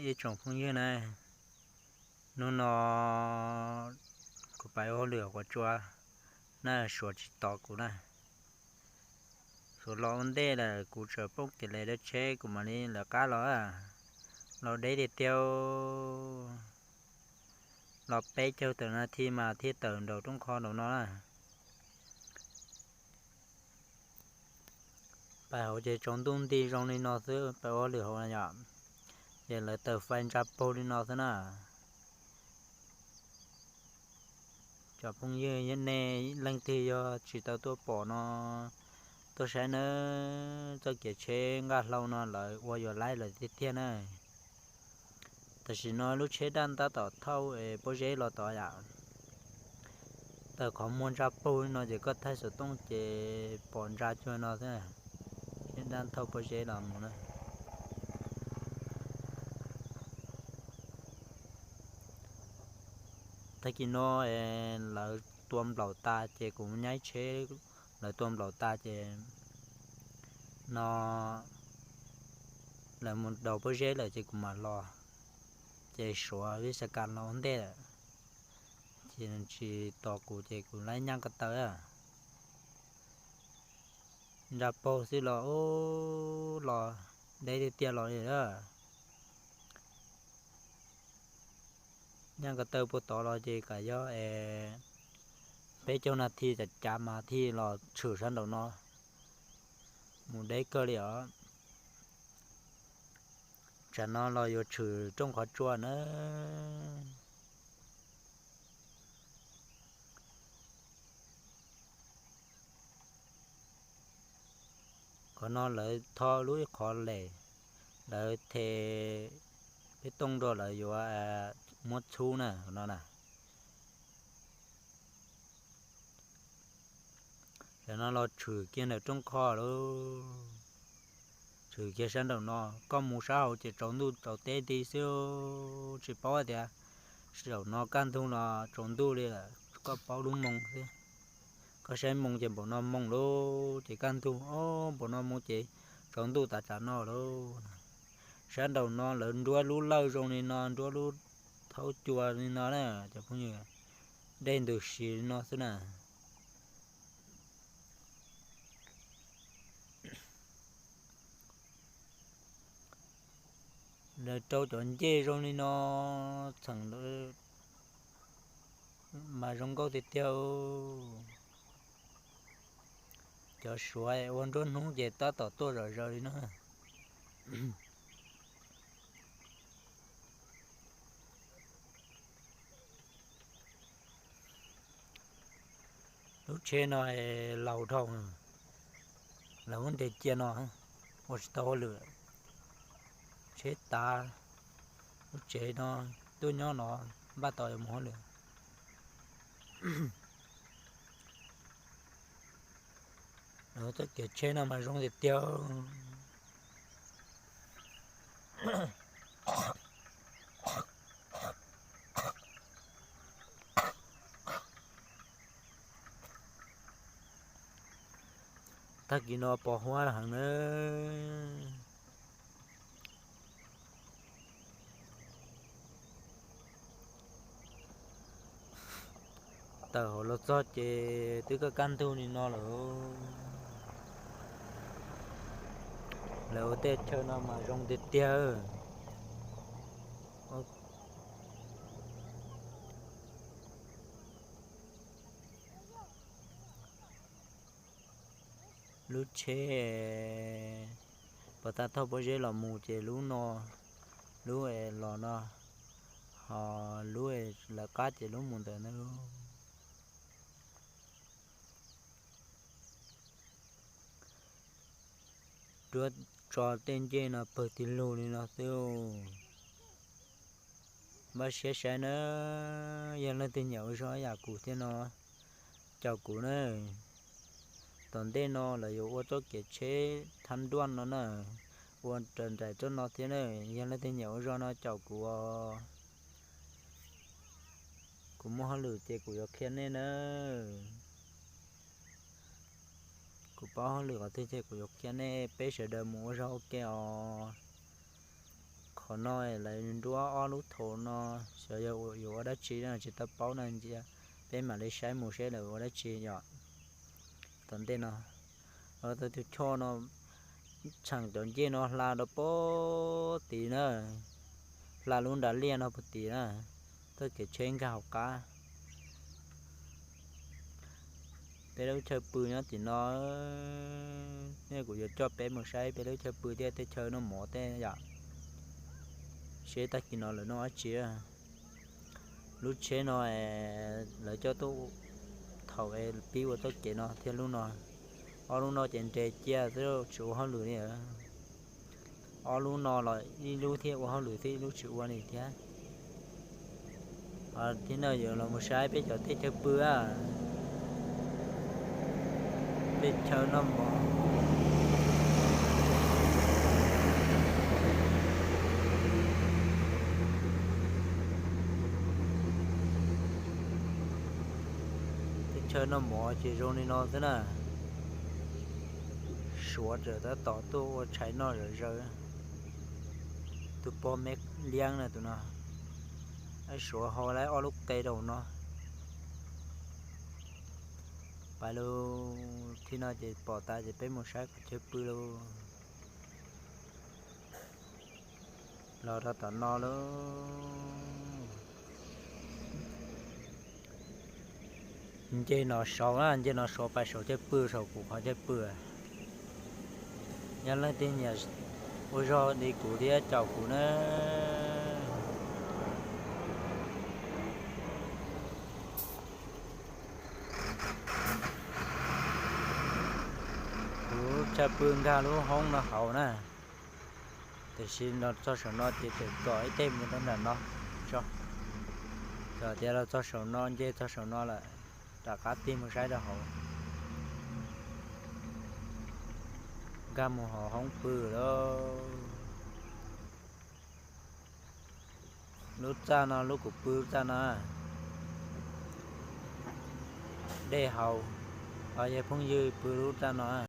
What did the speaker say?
Ib tsoom phooj ywg na, hnub no kuv pais ua hauj lwm quav tsua na, Suav tsis tos kuv na. Suav los ua ntej lawm, kuv tseem poob kev lawm, dab tsheb kuv mam li lawv qab los. Los deb tiag tiag, los peb caug tawm nas this mas thiaj tawm nraum rooj qho nraum no na. Pais hauv ces tsaus ntuj nti zoo li no xwb, pais ua hauj lwm hauv na yom, ces lawv taws fais ntsa paug li no xwb na. Cov phooj ywg nej leej twg yog tsis tau tuaj pom no, tuaj saib nawb, txoj kev tsheb nqaj hlau no lawv ua yuav laib lawm tiag tiag na. Tam sim no lub tsheb daj tab tom thauj pob zeb los tod yom. Taws qhov muag ntsa paug li no ces koj thaij xov tooj ces pom ntsa cuag no xwb. Tsheb daj thauj pob zeb los mus na. Tag kis no lawv tua nplaum tas ces kuv nyaib tsheb, lawv tua nplaum tas ces no lawv mus daus pob zeb lawm ces kuv mam los. Ces Suav vij xav kas los ua ntej lawm, ces tsis tos kuv ces kuv laib nyaj ko taw. Ntsa paug xwb los, los deb tiag tiag los li. Nyaj ko taw puag tod los ces kam yog es peb caug nas this cav cav mas thiaj los tshwm sab nraum no, mus deb kawg li os. Tsam no los yuav tshwm rooj qhov tsua na. Qhov no lawv tho lub ib qho les, lawv the peb tooj rau lawv yuav muab txhub na, qhov no na. Tam no los tshwm kiag ntawm rooj qho lauj, tshwm kiag sab nraum no. Koj mus sab hauv ces tsaus ntuj tsaus teb ti xwb, tsis paub tias zaum no kaj ntug los tsaus ntuj li lawm, koj paub lub moo xwb. Koj saib moo ces npaum no moo lauj, ces kaj ntug, o, npaum no moo ces tsaus ntuj tas tsam no lauj. Sab nraum no lawv nruab lub lawj zoo li no, nruab lub thaub cua li no na cov phooj ywg, dej ntws si li no xwb na. Lawv rau cov ncej zoo li no, txheem mas zoo nkauj tiag tiag. Cov Suav ua nruab hnub ces tab tom tuaj zom zaws li no. Lub tsheb no laus dhau, lawv muab ntes cia no, ua tsis tau hauj lwm. Tsheb tav, lub tsev no tuaj nyob no, npaj tos yuav mus hauj lwm. Lawv txoj kev tsheb no mas zoo tiag tiag. Tag kis no pos huab heev na. Tawm hauv los txog ces twb kaj kaj ntug li no lawm. Lawv ua tej chaw no mas zoo tiag tiag. Lub tsheb puas tas thauj pob zeb los mus ces lub no, lub es los no, ho lub es lawv qab ces lub mus ntawd na. Duab tso tej ncej no pawg tij lug li no xwb. Npaj siab saib na, yog leej twg nyiam ua zog yam kuv thiab no, caum kuv na. Tom ntej no lawv yuav ua txoj kev tsheb thab nruaj no na, ua raws nraim txoj no thiab na. Yog leej twg nyiam ua zog no caum kuv os. Kuv muaj hauj lwm ces kuv yuav qhia nej na. Kuv paub hauj lwm qhov twg ces kuv yuav qhia nej, peb sawv daws mus ua zog ua ke os. Qhov no lawv nruab ob lub thaum no, xyov yog yuav ua dab tsi no tsis tau paub no ntsia, peb mam li saib mus seb lawv ua dab tsi yom. Tom ntej no, tus choj no tsheem cov ncej no hla rau pem tid na, hla lub nras liaj no pem tid na, txoj kev tsheb nkag hauv qab. Peb lub chaw pw nyob tim no, nej kuv yuav coj peb mus saib peb lub chaw pw thiab tej chaw noj mov tej yom, seb tag kis no lawv noj dab tsi. Lub tsheb no lawv coj tuaj thaum es pib ua txoj kev no thiab lub no, ob lub no ces nres cia xwb tsis ua hauj lwm li. Ob lub no los ib lub thiaj ua hauj lwm thiab ib lub tsis ua li thiab. Thiab no yuav los mus saib peb cov tej chaw pw, tej chaw noj mov. Tej chaw noj mov ces zoo li no xwb na. Suav tseem tab tom tuaj ua tshais noj zom zaws. Tus pog me liab na tus no, Suav hau lawm ob lub qe rau no. Pais lug, thib no ces pom tas ces peb mus saib qhov chaw pw lug. Los rau tom no lub. Nce no saud na, nce no saud pais saum chaw pw, saum kuv qhov chaw pw. Yog leej twg nyiam ua zog li kuv thiab caum kuv na. Kuv chaw pw nkag lub hoob no hauv na. Tiam sis los txog saum no ces tseem kom ib teg mus rau nram no tso. Kom tias los txog saum no, nce txog saum no lawm, rov qab tig mus saib rau hauv. Nkag mus hauv hoob pw lawm. Lub txaj no lub kuv pw lub txaj no. Dej haus, ho yog phooj ywg pw lub txaj no.